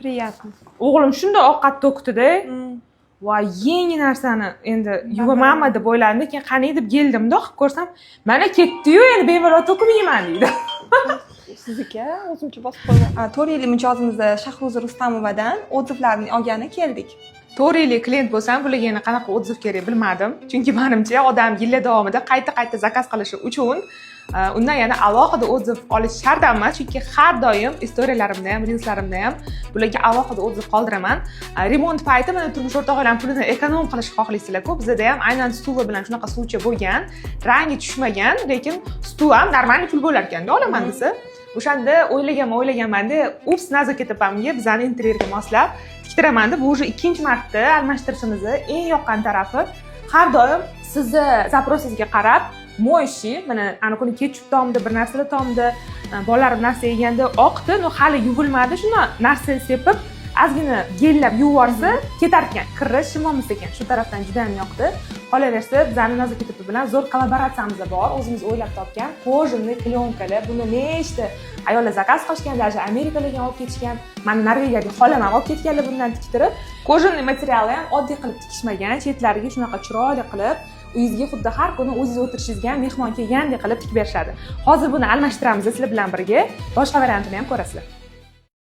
Приятно. O'g'lim shunday ovqat to'kdida, voy, yangi narsani endi yuvamanmi deb o'ylandim. Keyin qani deb keldimda, qilib ko'rsam, mana ketdiyu, endi bemalol to'kib yeyman deydi. Sizniki o'zimcha bosib qo'ydim. 4 yillik mijozimiz Shahruza Rustamovadan отзыв larni olgani keldik. 4 yillik klient bo'lsam, bularga yana qanaqa отзыв kerak, bilmadim. Chunki manimcha, odam yillar davomida qayta qayta zakaz qilishi uchun undan yana alohida отзыв olish shart emas, chunki har doim история larimda ham, reelslarimda ham bularga alohida отзыв qoldiraman. Remont payti mana turmush o'rtog'inglar pulini эконом qilishni xohlaysizlar-ku, bizada ham aynan stuli bilan shunaqa stulcha bo'lgan, rangi tushmagan, lekin stul ham нормальный pul bo'lar ekanda, olaman desa. O'shanda o'ylaganman, o'ylaganmanda, ups, Nazokat opamga bizani interyerga moslab tiktiraman deb. Bu уже ikkinchi marta almashtirishimizni eng yoqqan tarafi, har doim sizni запрос ingizga qarab моющий. Mana anavi kuni ketchup tomdi, bir narsalar tomdi, bolalar bir narsa yeganda oqdi, но hali yuvilmadi. Shuni narsa sepib, ozgina gellab yuvib yuborsa, ketar ekan, kiri shimolmas ekan. Shu tarafdan juda ham yoqdi. Qolaversa, bizani Nazokat opa bilan zo'r kollaboratsiyamiz bor, o'zimiz o'ylab topgan кожаный клеёнка lar. Buni nechta ayollar zakaz qilishgan, даже Amerikalarga olib ketishgan. Mani Norvegiyadagi xolam ham olib ketganlar bundan tiktirib. Кожаный materiali ham oddiy qilib tikishmagan, chetlariga shunaqa chiroyli qilib, uyingizga xuddi har kuni o'zingiz o'tirishingizga ham mehmon kelgandek qilib tikib berishadi. Hozir buni almashtiramiz sizlar bilan birga, boshqa variantini ham ko'rasizlar.